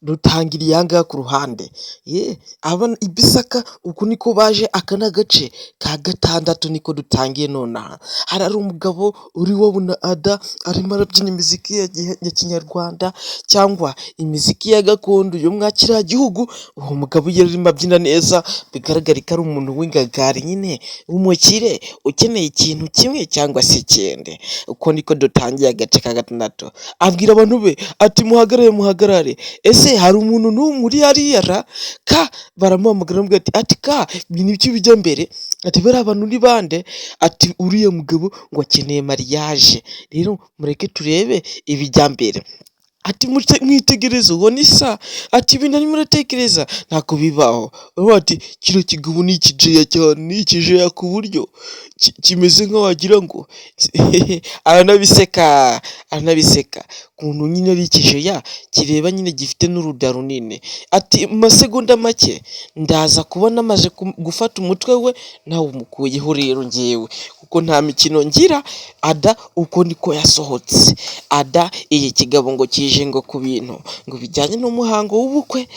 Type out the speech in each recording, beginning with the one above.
Dutangiriye aha ngaha ku ruhande. Ye ibisaka uku niko baje, aka ni agace ka gatandatu niko dutangiye nonaha. Hari umugabo uri wabona Ada arimo arabyina imiziki ya kinyarwanda cyangwa imiziki ya gakondo yo mwa kiriya gihugu. Uwo mugabo iyo arimo abyina neza, bigaragara ko ari umuntu w'ingagari nyine, w'umukire ukeneye ikintu kimwe cyangwa se ikindi. Uko niko dutangiye agace ka gatandatu. Abwira abantu be ati: "Muhagarare, muhagarare, ese hari umuntu n'umwe uri hariya ra?" Ka baramuhamagara, baramubwira ati: "Ka ibintu ibiki bijya mbere?" Ati: "Bariya bantu ni bande?" Ati: "Uriya mugabo ngo akeneye mariage, rero mureke turebe ibijya mbere." Ati: "Mwitegereze, uwo ni sa." Ati: "Ibintu arimo aratekereza ntabwo bibaho." Ati: "Kiriya kigabo ni ikijeya cyane, ni ikijeya ku buryo kimeze nk'aho wagira ngo." Aranabiseka, aranabiseka ukuntu nyine ari ikijeya kireba nyine, gifite n'uruda runini. Ati: "Mu masegonda make ndaza kuba namaze gufata umutwe we nawe umukuyeho rero ngewe, kuko nta mikino ngira." Ada uko niko yasohotse. Ada iyi kigabo ngo kije ngo ku bintu ngo bijyanye n'umuhango w'ubukwe,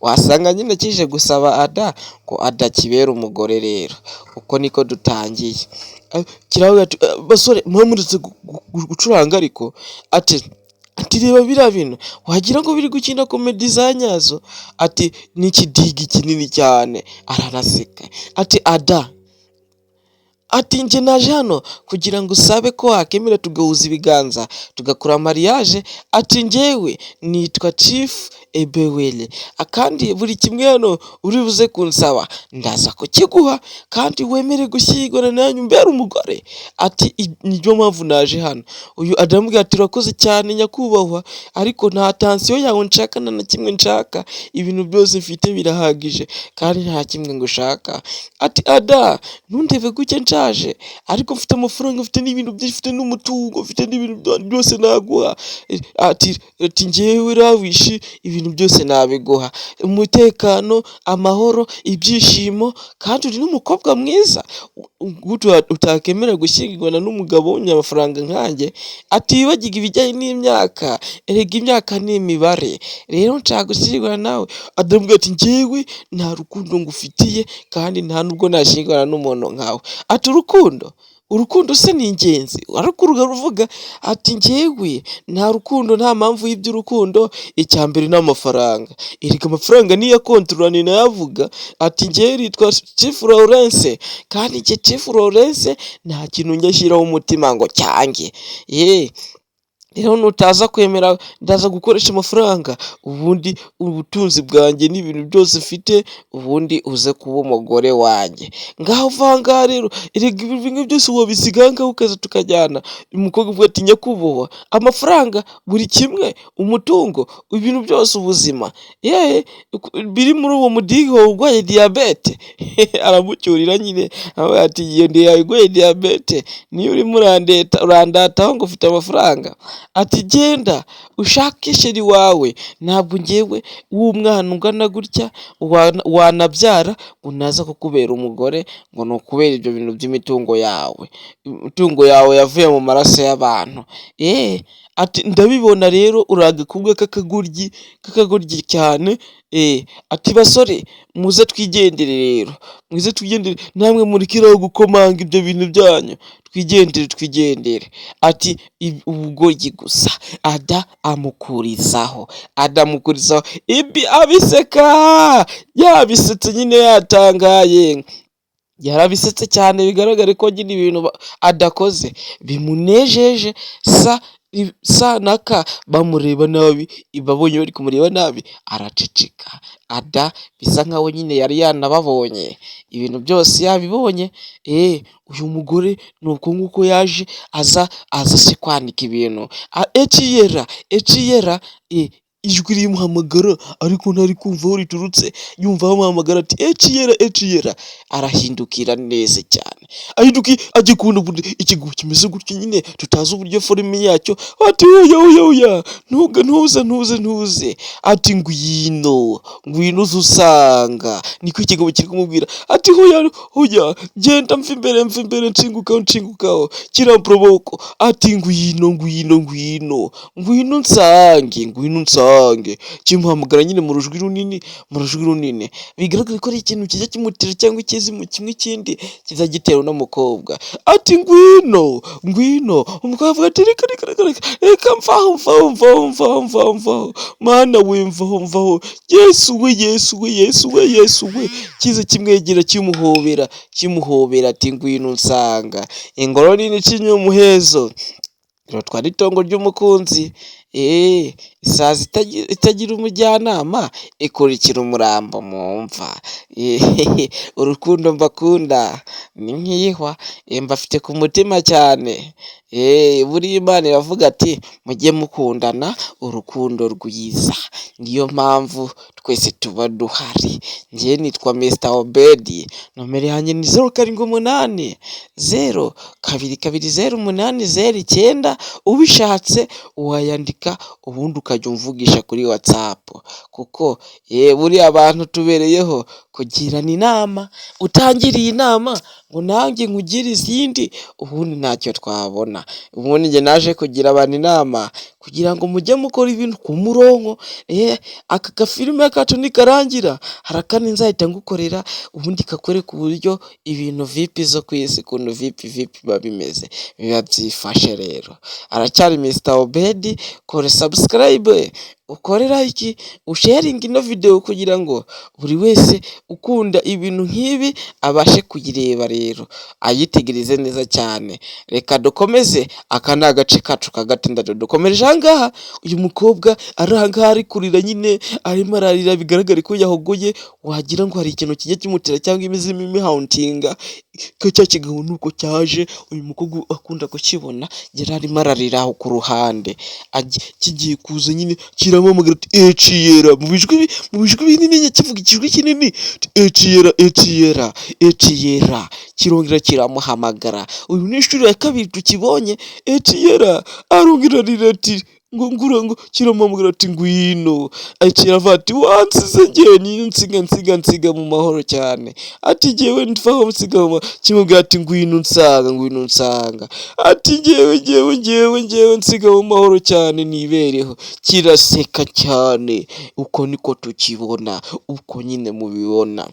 wasanga nyine kije gusaba Ada ngo Ada kibere umugore. Rero uko niko dutangiye. Kiravuga ati: "Basore, muba muretse gucuranga." Ariko ati: "Reba biriya bintu, wagira ngo biri gukina comedy za nyazo." Ati: "Ni ikidigi kinini cyane." Aranaseka ati: "Ada," ati, "njye naje hano kugira ngo usabe ko wakemera tugahuza ibiganza, tugakora mariage." Ati: "Njyewe nitwa Chief Ebewele, kandi buri kimwe hano uri buze kunsaba ndaza kukiguha, kandi wemere gushyingirana nanjye umbere umugore." Ati: "Niyo mpamvu naje hano." Uyu aramubwira ati: "Urakoze cyane nyakubahwa, ariko nta attention yawe nshaka, nta na kimwe nshaka, ibintu byose mfite birahagije kandi nta kimwe ngushaka." Ati: "Ada, ntundebe gutya nshaje, ariko mfite amafaranga, mfite n'ibintu byinshi, mfite n'umutungo, mfite n'ibintu byose naguha." Ati: "Njyewe lavish, ibintu byose nabiguha, umutekano, amahoro, ibyishimo, kandi uri n'umukobwa mwiza, gute utakemera gushyingirwana n'umugabo w'umunyamafaranga nkanjye?" Ati: "Wibagirwe ibijyanye n'imyaka, erega imyaka ni imibare, rero nshaka gushyingirwana nawe." Aramubwira ati: "Njyewe nta rukundo ngufitiye, kandi nta nubwo nashyingirwana n'umuntu nkawe." Ati: "Urukundo, urukundo se ni ingenzi?" Ariko ruvuga ati: "Njyewe nta rukundo, nta mpamvu y'iby'urukundo, icya mbere ni amafaranga, erega amafaranga niyo akontorora, ni nayo avuga." Ati: "Njyewe nitwa Chief Lawrence, kandi njye Chief Lawrence nta kintu njya nshyiraho umutima ngo cyange, yeee. Rero nutaza kwemera, ndaza gukoresha amafaranga, ubundi ubutunzi bwanjye n'ibintu byose mfite, ubundi uze kuba umugore wanjye. Ngaho va aha ngaha rero, erega ibi bintu byose wabisiga aha ngaha ukaza tukajyana." Umukobwa avuga ati: "Nyakubahwa, amafaranga, buri kimwe, umutungo, ibintu byose, ubuzima, yeee, biri muri uwo mudiho urwaye diyabete." Aramucyurira nyine, aravuga ati: "Iyo nda yawe irwaye diyabete niyo urimo urandataho ngo ufite amafaranga." Ati: "Genda ushake chéri wawe, ntabwo njyewe w'umwana ungana gutya wanabyara ngo naza kukubera umugore, ngo ni ukubera ibyo bintu by'imitungo yawe, imitungo yawe yavuye mu maraso y'abantu." Eee, ati: "Ndabibona rero uri agakobwa k'akagoryi, k'akagoryi cyane." Ati: "Basore, muze twigendere rero, muze twigendere, namwe murekere aho gukomanga ibyo bintu byanyu, twigendere, twigendere." Ati: "Ubugoryi gusa." Ada amukurizaho, Ada amukurizaho ibi abiseka, yabisetse nyine, yatangaye, yarabisetse cyane, bigaragare ko nyine ibintu adakoze bimunejeje. Sa sa na ka bamureba nabi, babonye bari kumureba nabi, araceceka. Ada bisa nkaho nyine yari yanababonye, ibintu byose yabibonye. Uyu mugore ni uku nguku yaje aza aje kwanika ibintu. Eciyera, eciyera, ijwi rimuhamagara ariko ntari kumva aho riturutse, yumva bamuhamagara ati: "Eciyera, eciyera." Arahindukira neza cyane, ahindukiye ajya kubona ubundi ikigabo kimeze gutya nyine, tutazi uburyo forme yacyo. Ati: "Oya, oya, oya, ntuze, ntuze, ntuze." Ati: "Ngwino, ngwino uze usanga." Niko ikigabo kiri kumubwira. Ati: "Hoya, hoya, genda, mva imbere, mva imbere, nshingukaho, nshingukaho." Kirambura amaboko ati: "Ngwino, ngwino, ngwino, ngwino unsange, ngwino unsange." Unsange. Kimuhamagara nyine mu rujwi runini, mu rujwi runini, bigaragara ko ari ikintu kijya kimutera cyangwa ikizimu kimwe, ikindi kiza gitera uno mukobwa. Ati: "Ngwino, ngwino." Umukobwa avuga ati: "Reka, reka, reka, reka, reka, mvaho, mvaho, mvaho, mvaho, mvaho, mvaho, Mana we, mvaho, mvaho, Yesu we, Yesu we, Yesu we, Yesu we." Kiza kimwegera, kimuhobera, kimuhobera, ati: "Ngwino unsanga." Ingoro nini icinya umuhezo irotwa n'itongo ry'umukunzi. Eee, isazi itagira umujyanama ikurikira umurambo mu mva. Urukundo mbakunda ni nk'ihwa, mbafite ku mutima cyane. Buriya Imana iravuga ati: "Mujye mukundana urukundo rwiza." Niyo mpamvu twese tuba duhari. Njye nitwa Mr Obedi, nomero yanjye ni 0780220809. Ubishatse wayandika, ubundi ukajya umvugisha kuri WhatsApp, kuko buriya abantu tubereyeho kugirana inama. Utangiriye inama ngo nanjye nkugire izindi, ubundi ntacyo twabona. Ubundi njye naje kugira abantu inama kugira ngo mujye mukora ibintu ku murongo. Aka gafilime kacu nikarangira, hari akandi nzahita ngukorera, ubundi kakwereka uburyo ibintu vipi zo ku isi, ukuntu vipi vipi biba bimeze, biba byifashe. Rero aracyari Mr Obedi. Kora subscribe, ukore like, usharinge ino videwo kugira ngo buri wese ukunda ibintu nk'ibi abashe kuyireba, rero ayitegereze neza cyane. Reka dukomeze, aka ni agace kacu ka gatandatu. Dukomereje aha ngaha. Uyu mukobwa ari aha ngaha, ari kurira nyine, arimo ararira, bigaragare ko yahogoye, wagira ngo hari ikintu kijya kimutera cyangwa imizimu imuhauntinga, ko cya kigabo nuko cyaje. Uyu mukobwa akunda kukibona, yari arimo ararira aho ku ruhande, kigiye kuza nyine kiramuhamagara ati: "Eciyera," mu bijwi binini, kivuga ikijwi kinini: "Eciyera, Eciyera, Eciyera." Kirongera kiramuhamagara. Uyu ni inshuro ya kabiri tukibonye. Eciyera arongera arira ati ngo ngura ngo, kiramuhamagara ati: "Ngwino." Eciyera avuga ati: "Wansize njyenyine, nsiga, nsiga, nsiga mu mahoro cyane." Ati: "Jyewe mvaho, nsiga mu mahoro." Kimubwira ati: "Ngwino unsanga, ngwino unsanga." Ati: "Jyewe, jyewe, jyewe, jyewe, nsiga mu mahoro cyane, nibereho." Kiraseka cyane. Uko niko tukibona, uko nyine mubibona.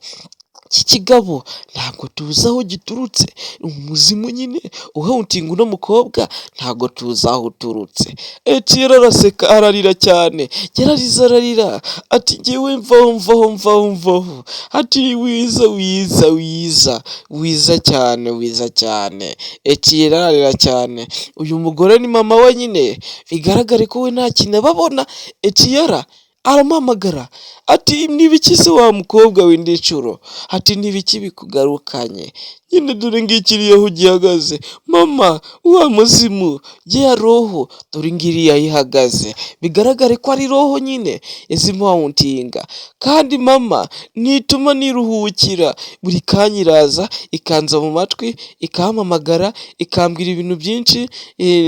Iki kigabo ntabwo tuzi aho giturutse, umuzimu nyine uhauntinga uno mukobwa, ntabwo tuzi aho uturutse. Eciyera araseka, ararira cyane, yararize, ararira ati: "Jyewe mvaho, mvaho, mvaho, mvaho." Ati: "Wiza, wiza, wiza, wiza cyane, wiza cyane." Eciyera ararira cyane. Uyu mugore ni mama we nyine, bigaragare ko we nta kintu aba abona. Eciyera aramuhamagara ati: "N'ibiki se wa mukobwa w'indi nshuro?" Ati: "N'ibiki bikugarukanye nyine? Dore ngikiriya aho gihagaze, mama, wa muzimu ya roho, dore ngiriya aho ihagaze." Bigaragare ko ari roho nyine izimuhauntinga. "Kandi mama, nituma niruhukira, buri kanya iraza ikanza mu matwi, ikampamagara, ikambwira ibintu byinshi,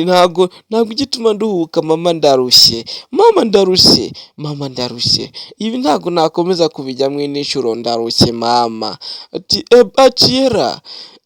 ntabwo ijya ituma nduhuka. Mama, ndarushye, mama, ndarushye, mama, ndarushye, ibi ntabwo nakomeza kubijyamo indi nshuro, ndarushye mama." Ati: "Eciyera,"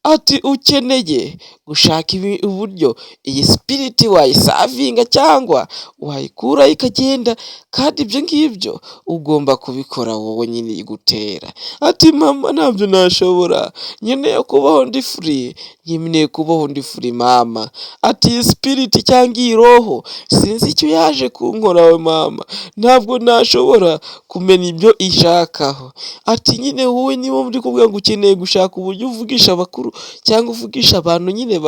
ati, "ukeneye gushaka uburyo iyi spirit wayisavinga cyangwa wayikuraho ikagenda, kandi ibyo ngibyo ugomba kubikora wowe nyine igutera." Ati: "Mama, ntabyo nashobora, nkeneye kubaho ndi free, nkeneye kubaho ndi free, mama." Ati: "Iyi spirit cyangwa iyi roho sinzi icyo yaje kunkoraho, mama, ntabwo nashobora kumenya ibyo ishakaho." Ati: "Nyine wowe niba uri kuvuga ngo ukeneye gushaka uburyo uvugisha abakuru cyangwa uvugisha abantu nyine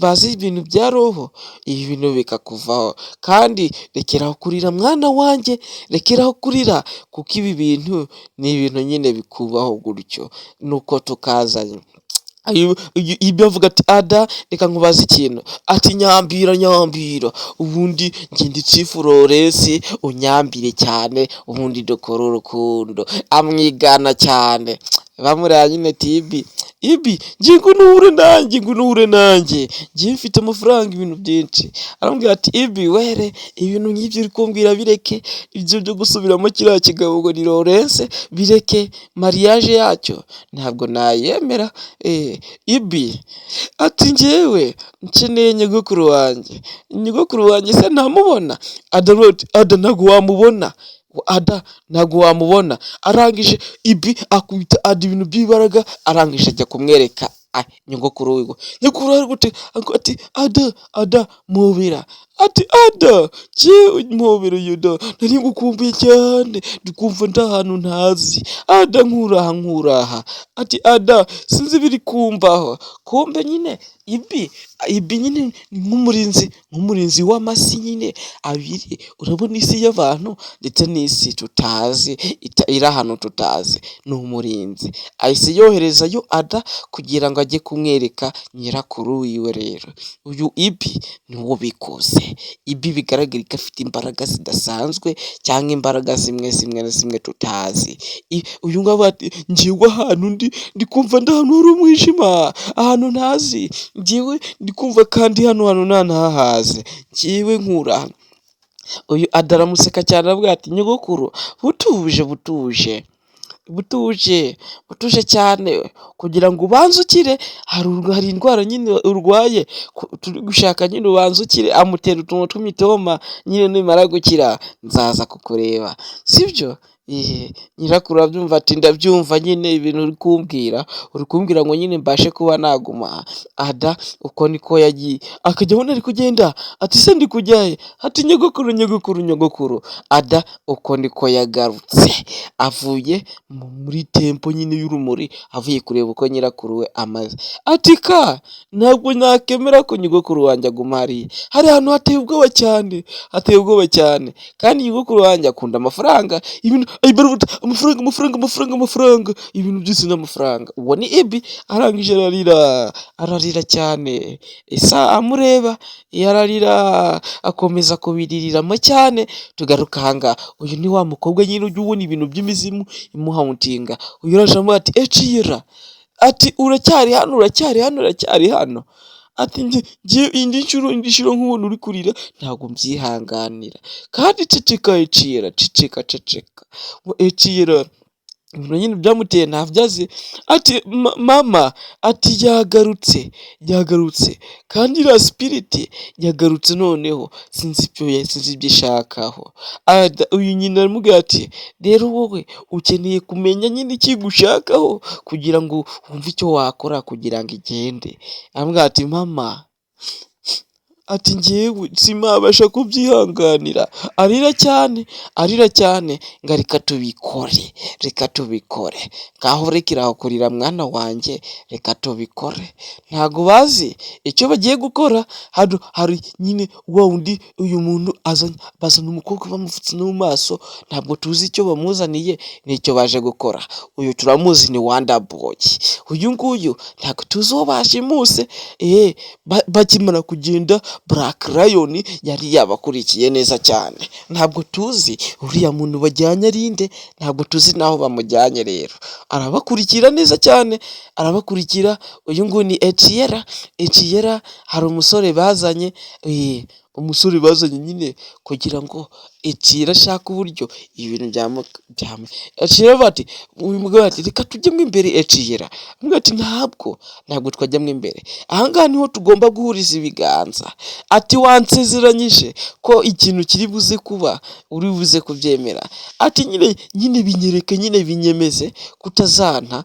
bazi ibintu bya roho, ibi bintu bikakuvaho. Kandi rekeraho kurira, mwana wanjye, rekeraho kurira, kuko ibi bintu ni ibintu nyine bikubaho gutyo nuko tukazanye." Ibyo avuga ati: "Ada, reka nkubaze ikintu." Ati: "Nyambira, nyambira, ubundi njye ndi Chief Lawrence, unyambire cyane, ubundi dukore urukundo." Amwigana cyane. Bamureba nyine ati: "Ibi, Ibi, ngiye ngo uhure nanjye, ngo uhure nanjye, ngiye mfite amafaranga, ibintu byinshi." Aramubwira ati: "Ibi were, ibintu nk'ibyo uri kumbwira bireke, ibyo byo gusubiramo kiriya kigabo ngo ni Lawrence bireke, mariage yacyo ntabwo nayemera." Ibi ati: "Njyewe nkeneye nyogokuru wanjye, nyogokuru wanjye se ntamubona?" Ada ati: "Ada, ntabwo wamubona, Ada, ntabwo wamubona." Arangije Ibi akubita Ada ibintu by'ibaraga, arangije ajya kumwereka nyogokuru wiwe. Nyogokuru ari gute? Ati: "Ada, Ada, mpobera." Ati: "Ada, njyewe mpobera uyu da, nari ngukumbuye cyane, ndikumva ndi ahantu ntazi. Ada, nkuraha, nkuraha." Ati: "Ada, sinzi ibiri kumbaho." Kumbe nyine Ibi, Ibi nyine ni nk'umurinzi, nk'umurinzi w'amasi nyine abiri. Urabona isi y'abantu ndetse n'isi tutazi, iri ahantu tutazi, ni umurinzi. Ahise yoherezayo Ada kugira ngo ajye kumwereka nyirakuru wiwe. Rero uyu Ibi niwe ubikoze. Ibi bigaragara ko afite imbaraga zidasanzwe cyangwa imbaraga zimwe zimwe na zimwe tutazi. Uyu nguyu ati: "Njyewe ahantu ndi, ndi kumva ndi ahantu hari umwijima, ahantu ntazi. Njyewe ndi kumva kandi hano hantu ntahazi, njyewe nkura." Uyu Ada aramuseka cyane, aravuga ati: "Nyogokuru, butuje, butuje, butuje, butuje cyane, kugira ngo ubanze ukire. Hari indwara nyine urwaye turi gushaka nyine, ubanze ukire." Amutera utuntu tw'imitoma nyine: "Nimara gukira nzaza kukureba, sibyo?" Nyirakuru arabyumva, ati: "Ndabyumva nyine ibintu uri kumbwira, uri kumbwira ngo nyine mbashe kuba naguma." Ada uko niko yagiye, akajya abona ari kugenda, ati: "Se ndi kujya he?" Ati: "Nyogokuru, nyogokuru, nyogokuru." Ada uko niko yagarutse avuye muri temple nyine y'urumuri, avuye kureba uko nyirakuru we amaze. Ati: "Ka ntabwo nakemera ko nyogokuru wanjye aguma hariya, hari ahantu hateye ubwoba cyane, hateye ubwoba cyane, kandi nyogokuru wanjye akunda amafaranga, ibintu amafaranga, amafaranga, amafaranga, amafaranga, ibintu byose ni amafaranga." Uwo ni Ibi. Arangije ararira, ararira cyane, Isa amureba, ararira, akomeza kubiririramo cyane. Tugaruka ahangaha, uyu ni wa mukobwa nyine ujya ubona ibintu by'imizimu imuhauntinga. Uyu araje amuha ati: "Ecira," ati: "Uracyari hano, uracyari hano, uracyari hano?" Ati: "Indi nshuro, indi nshuro nk'ubona uri kurira ntabwo mbyihanganira. Kandi ceceka, Ecira, ceceka, ceceka." Ecira ibintu nyine byamuteye ntabyo azi. Ati: "Mama," ati: "yagarutse, yagarutse, kandi iriya spirit yagarutse noneho, sinzi ibyo ishakaho." Uyu nyina aramubwira ati: "Rero wowe ukeneye kumenya nyine icyo igushakaho kugira ngo wumve icyo wakora kugira ngo igende." Aramubwira ati: "Mama," ati: "njyewe sinabasha kubyihanganira." Arira cyane, arira cyane, ngo: "Reka tubikore, reka tubikore. Ngaho rekera aho kurira, mwana wanjye, reka tubikore." Ntabwo bazi icyo bagiye gukora. Hano hari nyine wa wundi, uyu muntu azanye, bazana umukobwa bamupfutse no mu maso, ntabwo tuzi icyo bamuzaniye n'icyo baje gukora. Uyu turamuzi, ni Wanda Boy. Uyu nguyu ntabwo tuzi uwo bashimuse. Bakimara kugenda, Black Lion yari yabakurikiye neza cyane. Ntabwo tuzi uriya muntu bajyanye ari nde, ntabwo tuzi n'aho bamujyanye. Rero arabakurikira neza cyane, arabakurikira. Uyu nguyu ni Eciyera. Eciyera, hari umusore bazanye, umusore bazanye nyine kugira ngo Eciyera ashake uburyo ibintu bya Eciyera. Bati, uyu mugabo ati: "Reka tujyemo imbere." Eciyera ati: "Ntabwo twajyamo imbere, ahangaha niho tugomba guhuriza ibiganza." Ati: "Wansezeranyije ko ikintu kiri buze kuba uri buze kubyemera." Ati: "Nyine binyereke, nyine binyemeze kutazanta."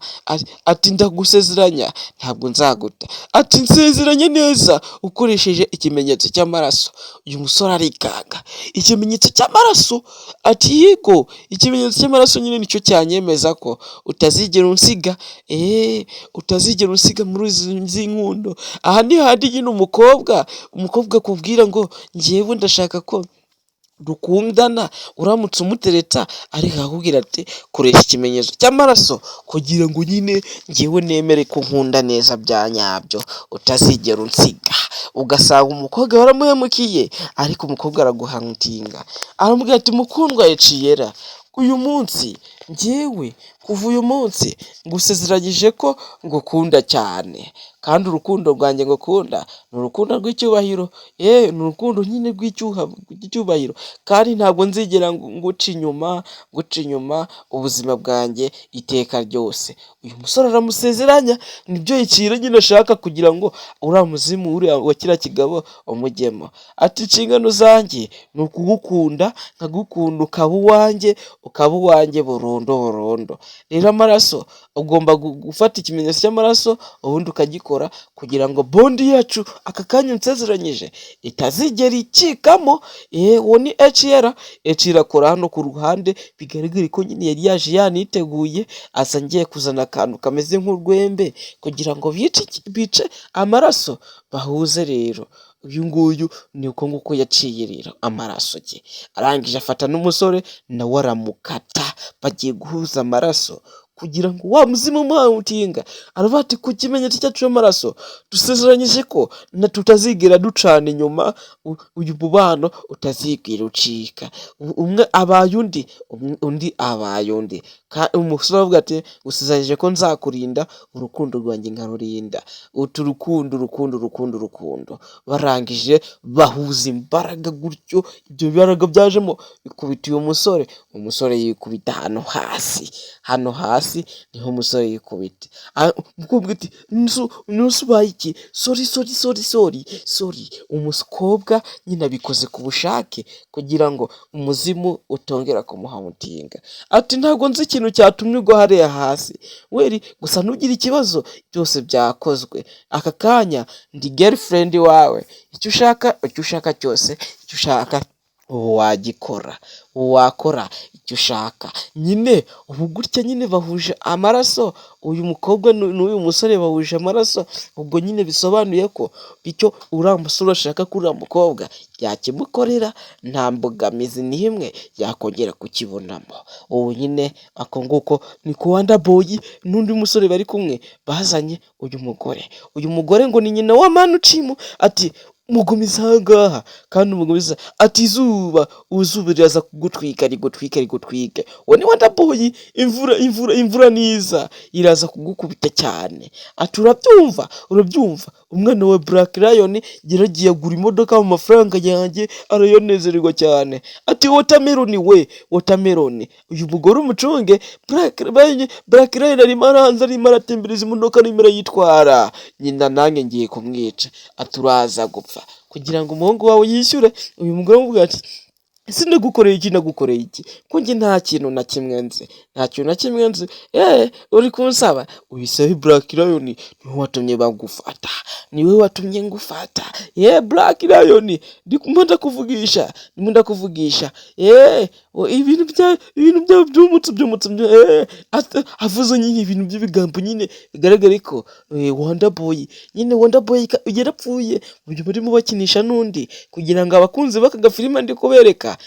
Ati: "Ndagusezeranya ntabwo nzaguta." Ati: "Nsezeranye neza ukoresheje ikimenyetso cy'amaraso." Uyu musore arikanga: "Ikimenyetso cy'amaraso?" Ati: "Yego, ikimenyetso cy'amaraso nyine nicyo cyanyemeza ko utazigera unsiga, utazigera unsiga muri izi nkundo." Aha ni handi nyine umukobwa akubwira ngo: "Njyewe ndashaka ko dukundana." Uramutse umutereta ariko akakubwira ati: "Koresha ikimenyetso cy'amaraso kugira ngo nyine njyewe nemere ko nkunda neza bya nyabyo, utazigera unsiga." Ugasanga umukobwa waramuhemukiye, ariko umukobwa araguhauntinga, aramubwira ati: "Mukundwa Eciyera, Uyu munsi njyewe, kuva uyu munsi ngusezeranyije ko ngukunda cyane, kandi urukundo rwanjye ngukunda ni urukundo rw'icyubahiro, yewe ni urukundo nyine rw'icyubahiro, kandi ntabwo nzigera nguca inyuma ubuzima bwanjye iteka ryose. Uyu musore aramusezeranya, nibyo ikintu nyine ashaka kugira ngo uriya muzimu uriya wa kiriya kigabo umujyemo. Ati: "Inshingano zanjye ni ukugukunda, nkagukunda ukaba uwanjye, ukaba uwanjye burundu burundu." Rero amaraso, ugomba gufata ikimenyetso cy'amaraso, ubundi ukagikora kugira ngo bond yacu aka kanya unsezeranyije itazigera icikamo. Uwo ni Eciyera. Eciyera akora hano ku ruhande, bigaragare ko nyine yari yaje yaniteguye, aza agiye kuzana akantu kameze nk'urwembe kugira ngo bice amaraso bahuze. Rero uyu nguyu ni uko nguko yaciye rero amaraso ye, arangije afata n'umusore nawe aramukata, bagiye guhuza amaraso kugira ngo wa muzimu umuhauntinga. Aravuga ati: "Ku kimenyetso cyacu cy'amaraso dusezeranyije ko tutazigera ducana inyuma, uyu mubano utazigera ucika, umwe abaye undi, undi abaye undi." Umusore aravuga ati: "Ngusezeranyije ko nzakurinda, urukundo rwanjye nkarurinda." Utu rukundo, urukundo, urukundo, urukundo. Barangije bahuza imbaraga gutyo, ibyo bibaraga byajemo bikubita uyu musore, umusore yikubita hano hasi, hano hasi niho umusore yikubita. Umukobwa ati: "Nuse ubaye iki? Sorry, sorry, sorry, sorry, sorry." Umukobwa nyine abikoze ku bushake kugira ngo umuzimu utongera kumuhauntinga. Ati: "Ntabwo nzi ikintu cyatumye ugwa hariya hasi, well, gusa ntugire ikibazo, byose byakozwe. Aka kanya ndi girlfriend wawe, icyo ushaka, icyo ushaka cyose, icyo ushaka ubu wagikora, ubu wakora icyo ushaka." Nyine ubu gutya nyine bahuje amaraso, uyu mukobwa n'uyu musore bahuje amaraso, ubwo nyine bisobanuye ko icyo uriya musore ashaka kuri uriya mukobwa yakimukorera, nta mbogamizi n'imwe yakongera kukibonamo. Ubu nyine ako nguko ni ku Wanda Boy n'undi musore bari kumwe bazanye uyu mugore. Uyu mugore ngo ni nyina wa Manucimu. Ati: "Mugumize aha ngaha kandi umugumize." Ati: "Izuba, izuba riraza kugutwika, rigutwike, rigutwike." Uwo ni Wanda Boy. "Imvura, imvura, imvura niza iraza kugukubita cyane." Ati: "Urabyumva, urabyumva, umwana wa Black Lion yaragiye agura imodoka mu mafaranga yanjye, arayanezererwa cyane." Ati: "Watermelon we, watermelon, uyu mugore umucunge. Black Lion arimo arahanze, arimo aratembereza imodoka, arimo arayitwara nyina, nanjye ngiye kumwica." Ati: "Uraza gupfa kugira ngo umuhungu wawe yishyure." Uyu mugore aramubwira ati: "Ese nagukoreye iki? Nagukoreye iki, ko njye nta kintu na kimwe nzi, nta kintu na kimwe nzi? Eee, uri kunsaba ubisabe Black Lion, niwe watumye bagufata, niwe watumye ngufata. Yeee, Black Lion, ndimo ndakuvugisha, ndimo ndakuvugisha. Yeee, ibintu byawe byumutse, byumutse." Eee, avuze nyine ibintu by'ibigambo nyine bigaragare ko Wanda Boy nyine, Wanda Boy yarapfuye. Uyu barimo bakinisha n'undi kugira ngo abakunzi b'aka gafilime ndi kubereka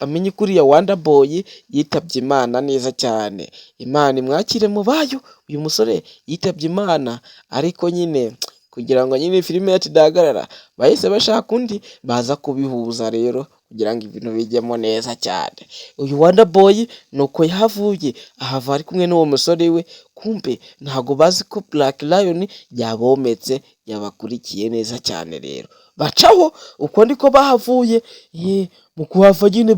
bamenye ko uriya Wanda Boy yitabye Imana neza cyane. Imana imwakire mu bayo. Uyu musore yitabye Imana, ariko nyine kugira ngo nyine filime yacu idahagarara, bahise bashaka undi baza kubihuza rero kugira ngo ibintu bijyemo neza cyane. Uyu Wanda Boy ni uko yahavuye, ahava ari kumwe n'uwo musore we. Kumbe ntabwo bazi ko Black Lion yabometse, yabakurikiye neza cyane. Rero bacaho, uko niko bahavuye. Mu kuhava nyine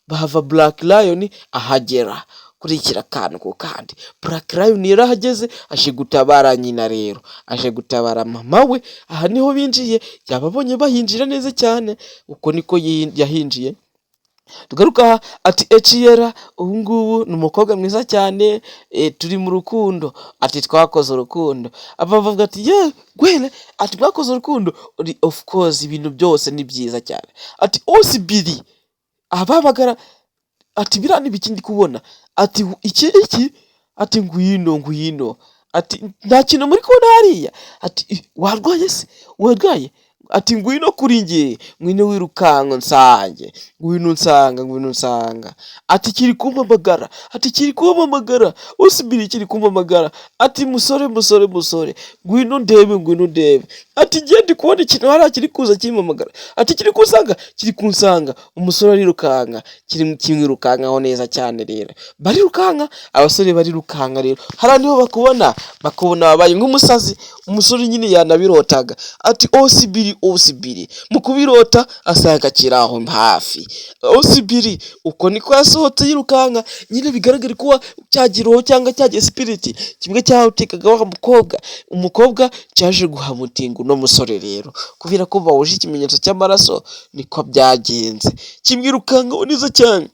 bahava Black Lion ahagera. Kurikira akantu ku kandi. Black Lion yarahageze, aje gutabara nyina, rero aje gutabara mama we. Aha niho binjiye, yababonye bahinjira neza cyane, uko niko yahinjiye. Tugaruka aha, ati: "Eciyera ubu ngubu ni umukobwa mwiza cyane, turi mu rukundo." Ati: "Twakoze urukundo." Aba bavuga ati: "Ye gwere." Ati: "Mwakoze urukundo?" "Of course, ibintu byose ni byiza cyane." Ati: "Osibiri abahamagara." Ati: "Biriya ni ibiki ndi kubona?" Ati: "Iki iki?" Ati: "Ngwino, ngwino." Ati: "Nta kintu muri kubona hariya?" Ati: "Warwaye se, warwaye?" Ati: "Ngwino kuri njye, ngwino wirukanka unsange, ngwino unsanga, ngwino unsanga." Ati: "Kiri kumpamagara." Ati: "Kiri kumpamagara usibiri, kiri kumpamagara." Ati: "Musore, musore, musore, ngwino ndebe, ngwino ndebe." Ati: "Ngiye, ndi kubona ikintu hariya kiri kuza kimpamagara." Ati: "Kiri kunsanga, kiri kunsanga." Umusore arirukanka, kiri kimwirukankaho neza cyane. Rero barirukanka, abasore barirukanka. Rero hariya niho bakubona, bakubona wabaye nk'umusazi. Umusore nyine yanabirotaga. Ati: "Osibiri, osibiri." Mu kubirota asanga kiri aho hafi. Osibiri uko niko yasohotse yirukanka nyine, bigaragara ko cya giroho cyangwa cya gispirit kimwe cyahutikaga wa mukobwa, umukobwa cyaje guhamutinga uno musore. Rero kubera ko bahuje ikimenyetso cy'amaraso, niko byagenze, kimwirukankaho neza cyane.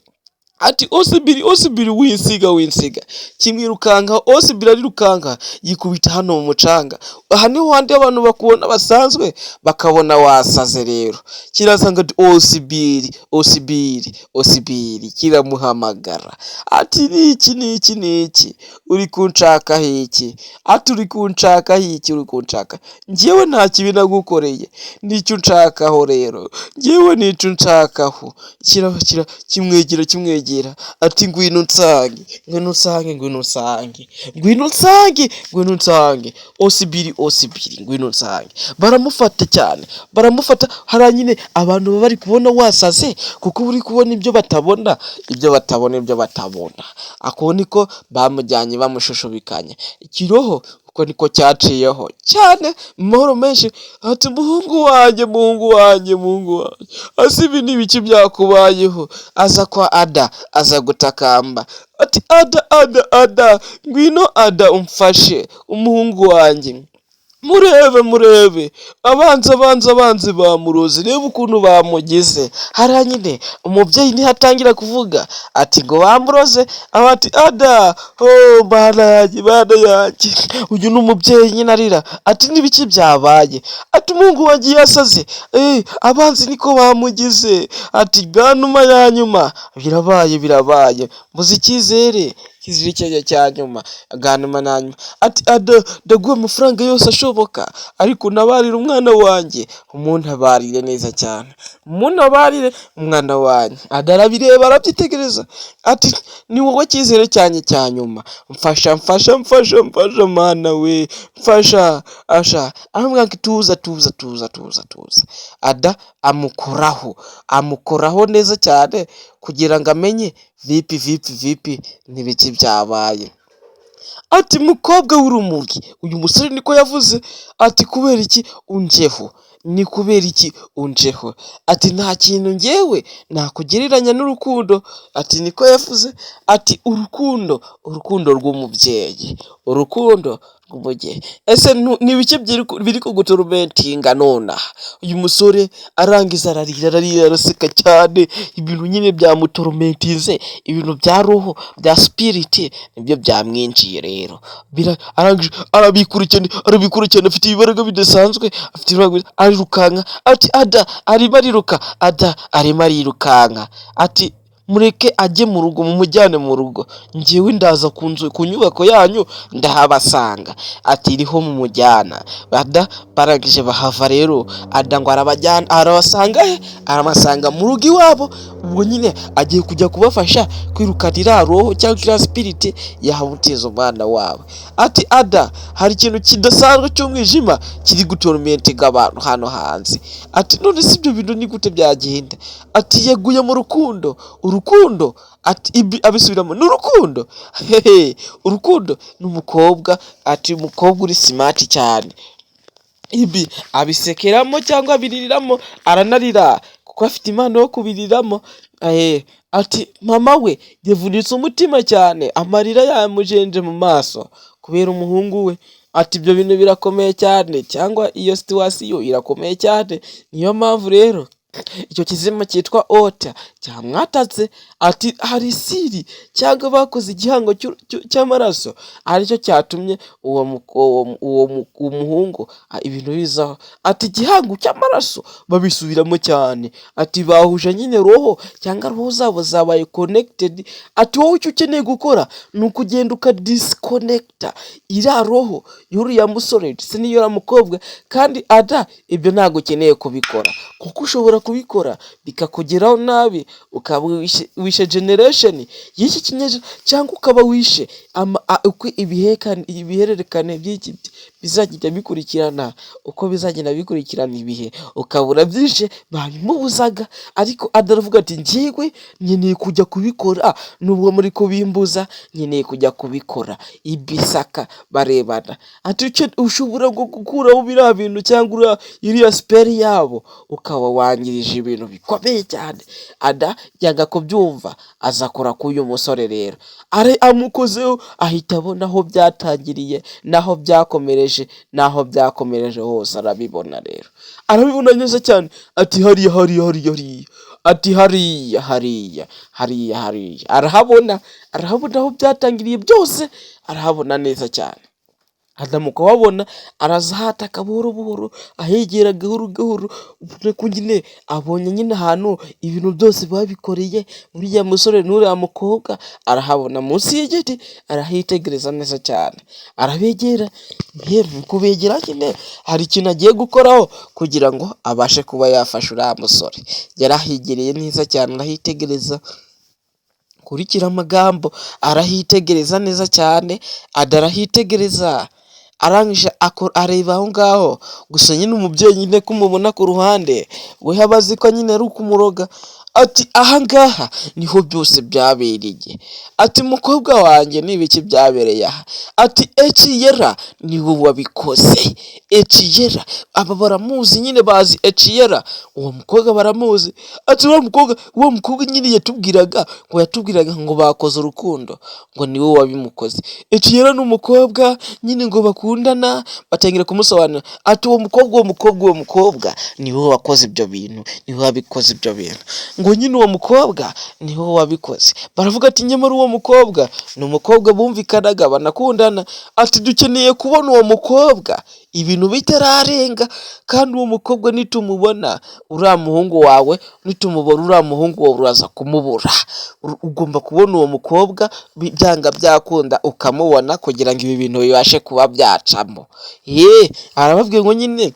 Ati: "Osibiri, osibiri, winsiga, winsiga." Kimwirukanka, osibiri arirukanka, yikubita hano mu mucanga. Aha niho handi abantu bakubona basanzwe bakabona wasaze. Rero kirasanga, ati: "Osibiri, osibiri, osibiri." Kiramuhamagara. Ati: "Niki, niki, niki? Uri kunshakaho iki?" Ati: "Uri kunshakaho iki? Uri kunshaka? Njyewe nta kibi nagukoreye, nicyo unshakaho rero njyewe, nicyo unshakaho?" Kira kimwegera, kimwegera. Ati: "Ngwino unsange, ngwino unsange, ngwino unsange, ngwino unsange, ngwino unsange, osibiri, osibiri, ngwino unsange." Baramufata cyane, baramufata. Hariya nyine abantu baba bari kubona wasaze, kuko uri kubona ibyo batabona, ibyo batabona, ibyo batabona. Ako niko bamujyanye, bamushushubikanya ikiroho, uko niko cyaciyeho cyane mu mahoro menshi. Ati: "Muhungu wanjye, muhungu wanjye, muhungu wanjye, ese ibi ni ibiki byakubayeho?" Aza kwa Ada, aza gutakamba. Ati: "Ada, Ada, Ada, ngwino Ada, umfashe, umuhungu wanjye murebe, murebe, abanzi, abanzi, abanzi bamuroze, reba ukuntu bamugize." Hariya nyine umubyeyi niho atangira kuvuga ati ngo bamuroze. Aba ati: "Ada, oh Mana yanjye, Mana yanjye." Uyu ni umubyeyi nyine arira. Ati: "N'ibiki byabaye?" Ati: "Umuhungu wanjye yasaze, abanzi niko bamugize." Ati: "Bwa numa ya nyuma birabaye, birabaye, mbuze icyizere, icyizere cyanjye cya nyuma, bwa nyuma na nyuma." Ati: "Ada, ndaguha amafaranga yose ashoboka, ariko untabarire umwana wanjye, umuntabarire neza cyane, umuntabarire umwana wanjye." Ada arabireba, arabyitegereza. Ati: "Ni wowe cyizere cyanjye cya nyuma, mfasha, mfasha, mfasha, mfasha, Mana we, mfasha." Asha aramubwira ati: "Tuza, tuza, tuza, tuza, tuza." Ada amukoraho, amukoraho neza cyane kugira ngo amenye vipi, vipi, vipi, n'ibiki byabaye. Ati: "Mukobwa w'urumuri," uyu musore niko yavuze. Ati: "Kubera iki unjeho? Ni kubera iki unjeho?" Ati: "Nta kintu ngewe nakugereranya n'urukundo." Ati niko yavuze. Ati: "Urukundo, urukundo rw'umubyeyi, urukundo rw'umubyeyi. Ese ni ibiki biri kugutormentinga nonaha?" Uyu musore arangiza ararira, ararira, araseka cyane. Ibintu nyine byamutormentinze, ibintu bya roho, bya spirit, nibyo byamwinjiye. Rero arangije arabikura cyane, arabikura cyane. Afite ibibaraga bidasanzwe, afite ibibaraga, arirukanka. Ati: "Ada arimo ariruka, Ada arimo arirukanka." Ati: "Mureke ajye mu rugo, mumujyane mu rugo, njyewe ndaza ku nzu, ku nyubako yanyu ndahabasanga." Ati: "Iriho mumujyana." Ada barangije bahava. Rero Ada ngo arabajyana, arabasanga he? Arabasanga mu rugo iwabo. Ubwo nyine agiye kujya kubafasha kwirukana iriya roho cyangwa iriya spirit yahamutiza umwana wabo. Ati: "Ada, hari ikintu kidasanzwe cy'umwijima kiri gutormentinga abantu hano hanze." Ati: "None si ibyo bintu ni gute byagenda?" Ati: "Yaguye mu rukundo, urukundo." Ati ibi abisubiramo: "Ni urukundo hehe, urukundo ni umukobwa." Ati: "Umukobwa uri smart cyane." Ibi abisekeramo cyangwa abiririramo, aranarira kuko afite impano yo kubiriramo. Ati: "Mama we yavunitse umutima cyane, amarira yamujenje mu maso kubera umuhungu we." Ati: "Ibyo bintu birakomeye cyane, cyangwa iyo situation irakomeye cyane, niyo mpamvu rero Icyo kizima cyitwa Ota cyamwatatse. Ati hari seal cyangwa bakoze igihango cy'amaraso, aricyo cyatumye uwo muhungu ibintu bizaho. Ati igihango cy'amaraso, babisubiramo cyane. Ati bahuje nyine roho, cyangwa roho zabo zabaye connected. Ati wowe icyo ukeneye gukora ni ukugenda ukadisconnecta iriya roho y'uriya musore ndetse n'iy'uriya mukobwa. Kandi Ada, ibyo ntabwo ukeneye kubikora, kuko ushobora kubikora bikakugeraho nabi, ukaba wishe generation y'iki kinyejana, cyangwa ukaba wishe uko ibihererekane by'iki bizagenda bikurikirana, uko bizagenda bikurikirana ibihe, ukaba urabyishe. Babimubuzaga, ariko Ada aravuga ati njyewe nkeneye kujya kubikora, nubwo muri kubimbuza, nkeneye kujya kubikora. Ibisaka barebana. Ati ushobora gukuraho biriya bintu cyangwa iriya spell yabo, ukaba wangirije ibintu bikomeye cyane. Ada yanga kubyumva, aza akora k'uyu musore rero, amukozeho ahita abona aho byatangiriye n'aho byakomereje, n'aho byakomereje hose arabibona rero, arabibona neza cyane. Ati hariya, hariya, hariya, hariya. Ati hariya, hariya, hariya, hariya, arahabona, arahabona aho byatangiriye byose, arahabona neza cyane. Ada mu kuhabona araza ahataka buhoro buhoro, ahegera gahoro gahoro, ubona ko nyine abonye nyine ahantu ibintu byose babikoreye, uriya musore n'uriya mukobwa arahabona munsi y'igiti, arahitegereza neza cyane, arabegera. Mu kubegera nyine hari ikintu agiye gukoraho kugira ngo abashe kuba yafasha uriya musore. Yarahigereye neza cyane, arahitegereza. Kurikira amagambo, arahitegereza neza cyane. Ada arahitegereza, arangije areba aho ngaho gusa. Nyine umubyeyi nyine ko umubona ku ruhande, we aba azi ko nyine ari ukumuroga. Ati aha ngaha niho byose byabereye. Ati mukobwa wanjye, ni ibiki byabereye aha? Ati Eciyera niwe wabikoze. Eciyera, aba baramuzi nyine, bazi Eciyera, uwo mukobwa baramuzi. Ati uwo mukobwa nyine yatubwiraga ngo bakoze urukundo, ngo niwe wabimukoze. Eciyera ni umukobwa nyine ngo bakundana. Batangira kumusobanurira. Ati uwo mukobwa niwe wakoze ibyo bintu, niwe wabikoze ibyo bintu, ngo nyine uwo mukobwa niwe wabikoze. Baravuga ati nyamara uwo mukobwa ni umukobwa bumvikanaga, banakundana. Ati dukeneye kubona uwo mukobwa ibintu bitararenga, kandi uwo mukobwa nitumubona, uriya muhungu wawe, nitumubona uriya muhungu wawe uraza kumubura. Ugomba kubona uwo mukobwa byanga byakunda, ukamubona kugira ngo ibi bintu bibashe kuba byacamo. Ye arababwiye ngo nyine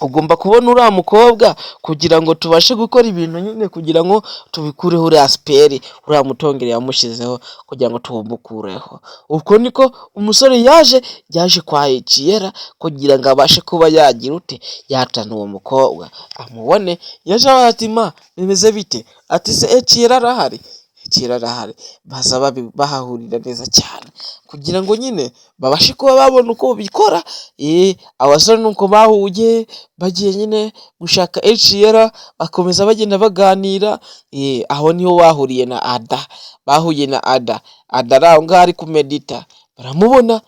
ugomba kubona uriya mukobwa kugira ngo tubashe gukora ibintu nyine, kugira ngo tubikureho uriya spell, uriya mutongeri yamushyizeho, kugira ngo tuwumukureho. Uko niko umusore yaje kwa Eciyera kugira ngo abashe kuba yagira ute, yatana uwo mukobwa amubone. Yaje ati ma, bimeze bite? Ati se Eciyera arahari? Eciyera arahari. Baza bahahurira neza cyane kugira ngo nyine babashe kuba babona uko babikora. Abasore nuko bahuye, bagiye nyine gushaka Eciyera, bakomeza bagenda baganira. Aho niho bahuriye na Ada, bahuye na Ada. Ada ari aho ngaho ari kumedita, baramubona,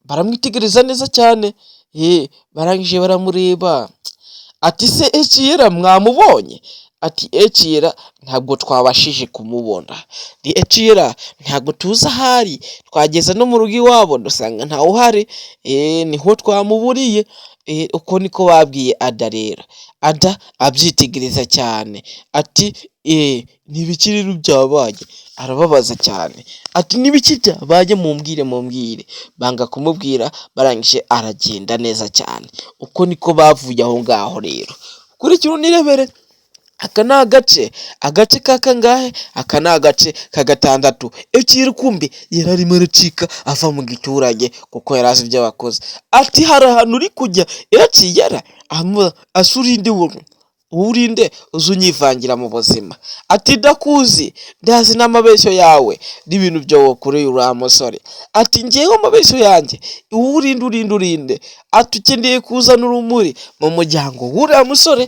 baramwitegereza neza cyane. Barangije baramureba. Ati se Eciyera mwamubonye? Ati Eciyera ntabwo twabashije kumubona, Eciyera ntabwo tuzi aho ari, twageze no mu rugo iwabo dusanga ntawe uhari, niho twamuburiye. Uko niko babwiye Ada rero. Ada abyitegereza cyane. Ati ni ibiki rero byabaye? Arababaza cyane ati n'ibiki byabaye? Mumbwire, mumbwire. Banga kumubwira. Barangije aragenda neza cyane. Uko niko bavuye aho ngaho rero. Kurikira unirebere. Aka ni agace ka kangahe? Aka ni agace ka gatandatu. Ekiri kumbi yari arimo aracika ava mu giturage, kuko yari azi ibyo bakoze. Ati hari ahantu uri kujya, Ekiyera? Ase urinde wowe, urinde uze unyivangira mu buzima? Ati ndakuzi, ndazi n'amabeshyo yawe n'ibintu byawe wakoreye uriya musore. Ati ngewe amabeshyo yanjye? Urinde, urinde, urinde? Ati ukeneye kuzana urumuri mu muryango w'uriya musore,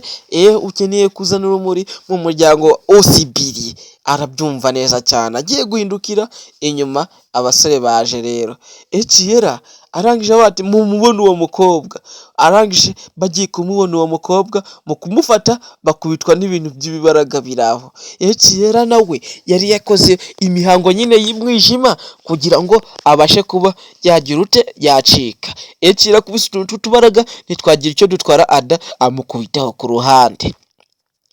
ukeneye kuzana urumuri mu muryango wa Osibiri. Arabyumva neza cyane, agiye guhindukira inyuma, abasore baje rero. Eciyera arangije bati: "Mumubone uwo mukobwa." Arangije bagiye kumubona uwo mukobwa, mu kumufata bakubitwa n'ibintu by'ibibaraga biraho. Eciyera nawe yari yakoze imihango nyine y'umwijima kugira ngo abashe kuba yagira ute, yacika. Eciyera akubise utuntu tw'utubaraga ntitwagira icyo dutwara. Ada amukubitaho ku ruhande,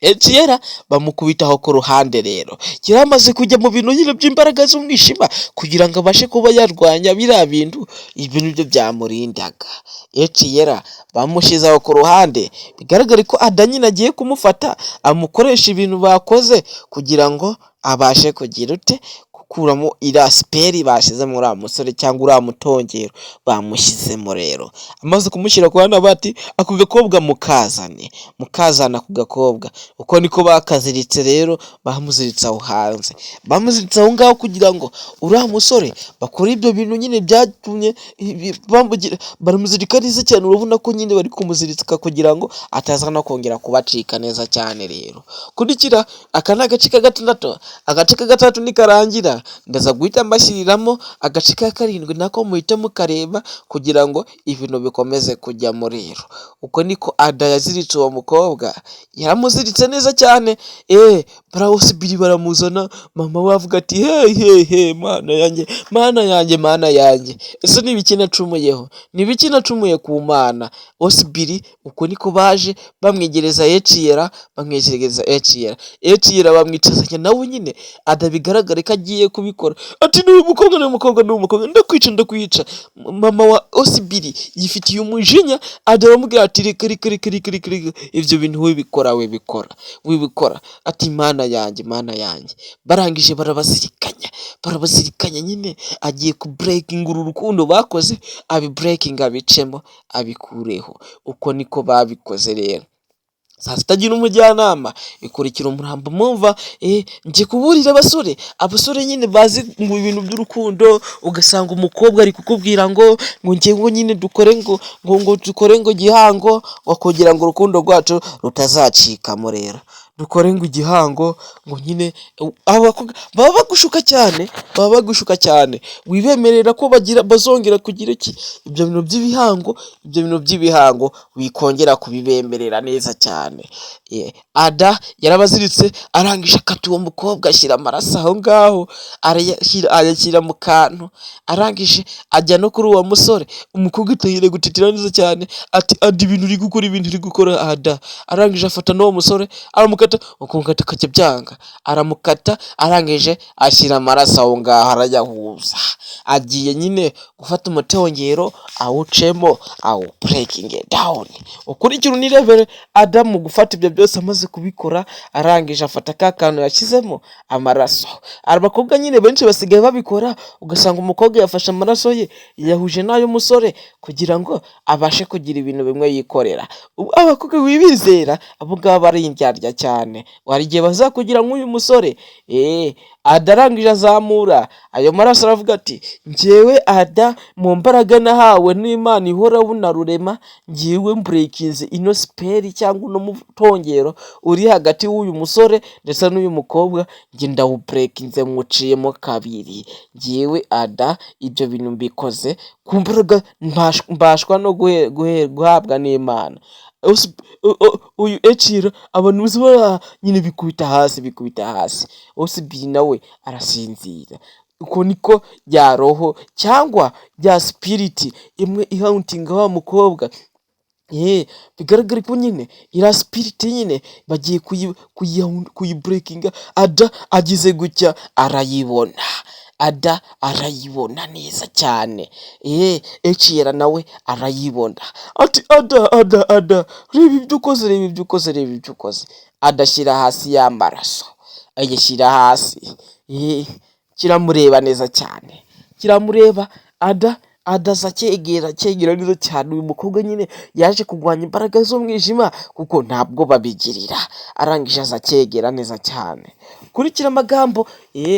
Eciyera bamukubitaho ku ruhande. Rero yari amaze kujya mu bintu nyine by'imbaraga z'umwijima kugira ngo abashe kuba yarwanya biriya bintu. Ibyo nibyo byamurindaga. Eciyera bamushyize aho ku ruhande, bigaragare ko Ada nyine agiye kumufata amukoresha ibintu bakoze kugira ngo abashe kugira ute, gukuramo iriya spell bashyize muri uriya musore cyangwa uriya mutongero bamushyizemo. Rero amaze kumushyira ku ruhande, bati: "Ako gakobwa mukazane, mukazana ako gakobwa." Uko niko bakaziritse rero, bamuziritse aho hanze, bamuziritse aho ngaho kugira ngo uriya musore bakore ibyo bintu nyine byatumye bamugira. Baramuzirika neza cyane, urabona ko nyine bari kumuzirika kugira ngo ataza no kongera kubacika neza cyane. Rero kurikira, aka ni agace ka gatandatu. Agace ka gatandatu nikarangira, ndaza guhita mbashyiriramo agace ka karindwi, nako muhite mukareba kugira ngo ibintu bikomeze kujyamo. Rero uko niko Ada yaziritse uwo mukobwa, yaramuziritse neza cyane. Barawusibiri baramuzana, mama we avuga ati: "He he he, Mana yanjye, Mana yanjye, Mana yanjye, ese ni ibiki nacumuyeho? Ni ibiki nacumuye ku Mana?" Osibiri uko niko baje bamwegereza Eciyera, bamwegereza Eciyera, Eciyera bamwicazanya nawe nyine. Ada bigaragare ko agiye kubikora, ati: "Ni umukobwa, ni umukobwa, ni umukobwa, ndakwica, ndakwica." Mama wa Osibiri yifitiye umujinya. Ada aramubwira ati: "Reka, reka, reka, reka, reka, reka, ibyo bintu wibikora, wibikora, wibikora." Ati: "Mana yanjye, Mana yanjye." Barangije barabazirikanya, barabazirikanya nyine. Agiye kubreakinga uru rukundo bakoze, abibreakinga, abicemo, abikureho. Uko niko babikoze rero. Saa sita agira umujyanama ikurikira umurambo mumva. Njye kuburira abasore, abasore nyine bazi mu bintu by'urukundo, ugasanga umukobwa ari kukubwira ngo njyewe nyine dukore ngo dukore ngo igihango, ngo kugira ngo urukundo rwacu rutazacikamo. Rero dukore ngo igihango, ngo nyine abakobwa baba bagushuka cyane, baba bagushuka cyane. Wibemerera ko bagira bazongera kugira iki, ibyo bintu by'ibihango, ibyo bintu by'ibihango wikongera kubibemerera neza cyane. Ada yarabaziritse, arangije akata uwo mukobwa, ashyira amaraso aho ngaho, arayashyira, ayashyira mu kantu, arangije ajya no kuri uwo musore. Umukobwa atangira gutitira neza cyane, ati: "Ada, ibintu uri gukora, ibintu uri gukora, Ada." Arangije afata n'uwo musore aramukata, ukumukata akajya byanga, aramukata, arangije ashyira amaraso aho ngaho, arayahuza. Agiye nyine gufata umutongero awucemo, awubreakinge down. Ukurikire unirebere Ada mu gufata ibyo byose. Amaze kubikora, arangije afata ka kantu yashyizemo amaraso. Abakobwa nyine benshi basigaye babikora, ugasanga umukobwa yafashe amaraso ye yahuje n'ay'umusore kugira ngo abashe kugira ibintu bimwe yikorera. Abakobwa wibizera, abo ngabo ari indyarya cyane, hari igihe bazakugira nk'uyu musore. Ada arangije azamura ayo maraso, aravuga ati: "Njyewe Ada, mu mbaraga nahawe n'Imana ihoraho na Rurema, njyewe mbreakinze ino spell cyangwa uno mutongero uri hagati y'uyu musore ndetse n'uyu mukobwa. Njye ndawubreakinze, mwuciyemo kabiri. Njyewe Ada, ibyo bintu mbikoze ku mbaraga mbashwa no guhabwa n'Imana." Uyu Ecira, abantu bose nyine bikubita hasi, bikubita hasi. Osibiri nawe arasinzira. Uko niko rya roho cyangwa rya spirit imwe ihauntinga wa mukobwa, bigaragara ko nyine iriya spirit nyine bagiye kuyibreakinga. Ada agize gutya arayibona, Ada arayibona neza cyane. Eciyera nawe arayibona, ati: "Ada, Ada, Ada, reba ibyo ukoze, reba ibyo ukoze, reba ibyo ukoze." Adashyira hasi y'amaraso, ayashyira hasi, kiramureba neza cyane, kiramureba. Ada, Ada aza acyegera, acyegera neza cyane. Uyu mukobwa nyine yaje kurwanya imbaraga z'umwijima kuko ntabwo babigirira. Arangije aza acyegera neza cyane. Kurikira amagambo,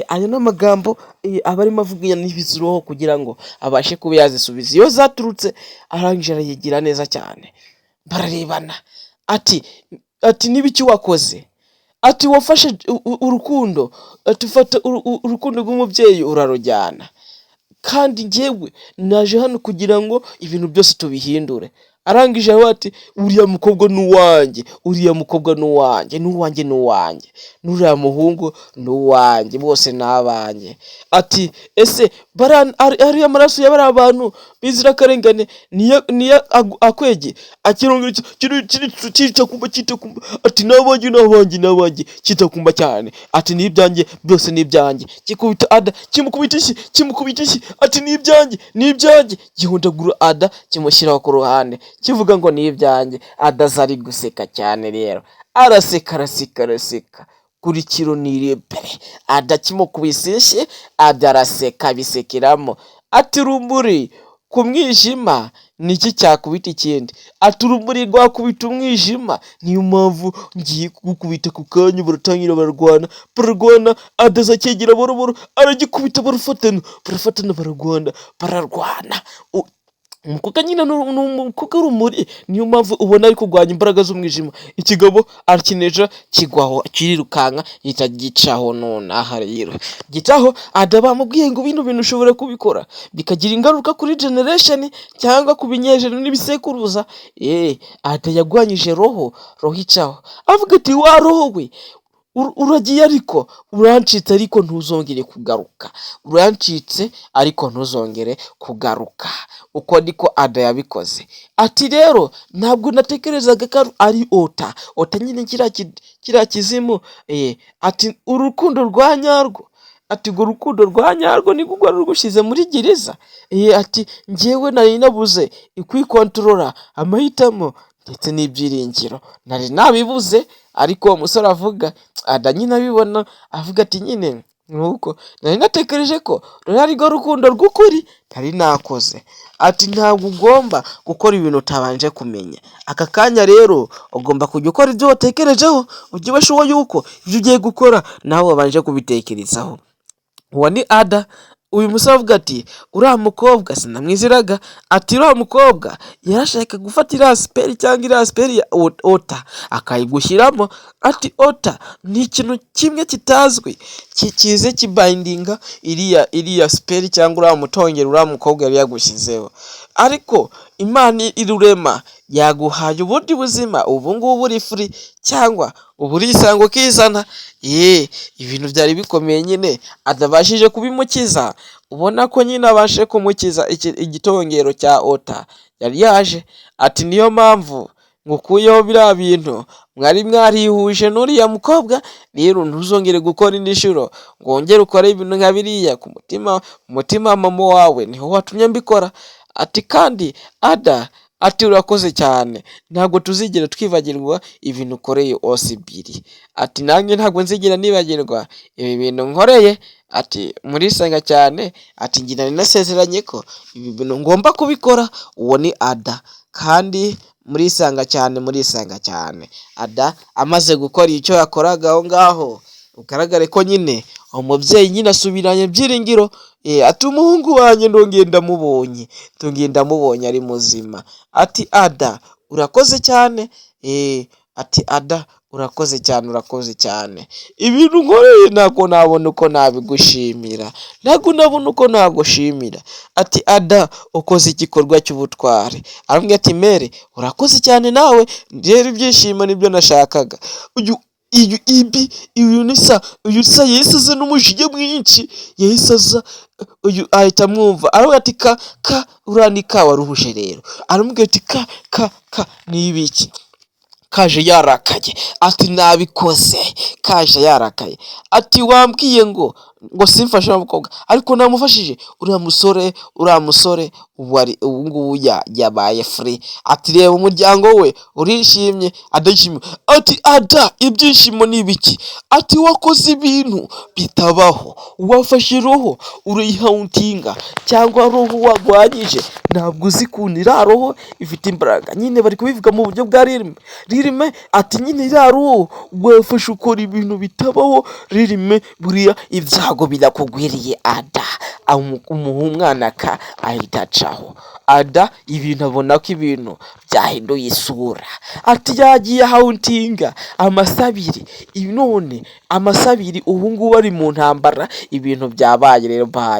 ayo ni amagambo aba arimo avuga n'ibiziroho kugira ngo abashe kuba yazisubiza iyo zaturutse. Arangije arayigira neza cyane, bararebana, ati: "N'ibiki wakoze?" Ati wafashe urukundo, ati ufata urukundo rw'umubyeyi urarujyana, kandi njyewe naje hano kugira ngo ibintu byose tubihindure. Arangije aravuga ati uriya mukobwa ni uwanjye, uriya mukobwa ni uwanjye, ni uwanjye, ni uwanjye, n'uriya muhungu ni uwanjye, bose ni abanjye. Ati ese ariya maraso ya bariya bantu b'inzirakarengane niyo akwege? Akirongera kitakumva, kitakumva, ati ni abanjye, ni abanjye, ni abanjye, kitakumva cyane, ati ni ibyanjye byose, ni ibyanjye. Kikubita Ada, kimukubita ishyi, kimukubita ishyi, ati ni ibyanjye, ni ibyanjye. Gihondagura Ada, kimushyiraho ku ruhande, kivuga ngo ni ibyanjye. Ada aza ari guseka cyane rero, araseka, araseka, araseka kuri kiro nirepere. Ada kimukubise ishyi, Ada araseka, abisekeramo. Ati urumuri ku mwijima niki cyakubita ikindi? Ati urumuri rwakubita umwijima, niyo mpamvu ngiye kugukubita ku kanya. Baratangira bararwana, bararwana. Ada aza akegera buhoro, aragikubita, barafatana, barafatana, bararwana, bararwana. Umukobwa nyine ni umukobwa w'urumuri, niyo mpamvu ubona ari kurwanya imbaraga z'umwijima. Ikigabo arakinesha, kigwaho, kirirukanka, gihita gicaho. Nonaha rero gicaho. Ada bamubwiye ngo bino bintu ushobora kubikora bikagira ingaruka kuri generation cyangwa ku binyejana n'ibisekuruza. Ada yagwanyije roho, roho icaho, avuga ati wa roho we, uragiye ariko urancitse, ariko ntuzongere kugaruka, urancitse ariko ntuzongere kugaruka. Uko niko Ada yabikoze. Ati rero ntabwo natekerezaga ko ari Ota, Ota nyine kiriya kizimu. Ati urukundo rwa nyarwo, ati urwo rukundo rwa nyarwo nirwo rwari rugushyize muri gereza. Ati njyewe nari nabuze kwikontorora, amahitamo ndetse n'ibyiringiro nari nabibuze. Ariko uwo musore avuga, Ada nyine abibona, avuga ati nyine nuko nari natekereje ko ruriya ari rwo rukundo rw'ukuri nari nakoze. Ati ntabwo ugomba gukora ibintu utabanje kumenya. Aka kanya rero ugomba kujya ukora ibyo watekerejeho, ujye uba sure yuko ibyo ugiye gukora nawe wabanje kubitekerezaho. Uwo ni Ada. Uyu musore avuga ati uriya mukobwa sinamwizeraga. Ati uriya mukobwa yarashaka gufata iriya spell cyangwa iriya spell ya Ota akayigushyiramo. Ati Ota ni ikintu kimwe kitazwi kize kibindinga iriya spell cyangwa uriya mutongero uriya mukobwa yari yagushyizeho, ariko Imana irurema yaguhaye ubundi buzima, ubu ngubu uri free cyangwa ubu urisanga ukizana. Yeee, ibintu byari bikomeye nyine, atabashije kubimukiza, ubona ko nyine abashe kumukiza igitongero cya Ota yari yaje. Ati niyo mpamvu ngukuyeho biriya bintu mwari mwarihuje n'uriya mukobwa. Rero ntuzongere gukora indi nshuro ngo wongere ukore ibintu nka biriya. Ku mutima, umutima mama wawe niho watumye mbikora. Ati kandi Ada, ati urakoze cyane, ntabwo tuzigera twibagirwa ibintu ukoreye Osibiri. Ati nanjye ntabwo nzigera nibagirwa ibi bintu nkoreye. Ati murisanga cyane. Ati njye nari nasezeranye ko ibi bintu ngomba kubikora. Uwo ni Ada. Kandi murisanga cyane, murisanga cyane. Ada amaze gukora icyo yakoraga aho ngaho, bigaragare ko nyine umubyeyi nyine asubiranye ibyiringiro. Ati umuhungu wanjye ndongeye ndamubonye, ndongeye ndamubonye ari muzima. Ati Ada urakoze cyane. Ati Ada urakoze cyane, urakoze cyane, ibintu unkoreye ntabwo nabona uko nabigushimira, ntabwo nabona uko nagushimira. Ati Ada ukoze igikorwa cy'ubutwari. Aramubwira ati mere urakoze cyane nawe rero, ibyishimo nibyo nashakaga. Uyu ibi uyu ni sa, uyu sa yahise aza n'umujinya mwinshi, yahise aza, uyu ahita amwumva, aravuga ati ka ka uriya ni ka waruhuje rero. Aramubwira ati ka ka ka ni ibiki? Kaje yarakaye, ati nabikoze. Kaje yarakaye, ati wambwiye ngo simfashe uriya mukobwa, ariko namufashije uriya musore, uriya musore ubu ari ubu ngubu yabaye free. Ati reba umuryango we urishimye, adashimye. Ati Ada ibyishimo ni ibiki? Ati wakoze ibintu bitabaho, wafashe roho urayihuntinga cyangwa roho wagwanyije, ntabwo uzi ukuntu iriya roho ifite imbaraga. Nyine bari kubivuga mu buryo bwa ririme ririme. Ati nyine iriya roho wafashe ukora ibintu bitabaho ririme, buriya ibyago birakugwiriye. Ada Umuha umwana ka ahita acaho ada ibintu, abona ko ibintu byahinduye isura. Ati yagiye huntinga amasaha 2, none amasaha 2 ubu ngubu ari mu ntambara, ibintu byabaye rero, bye.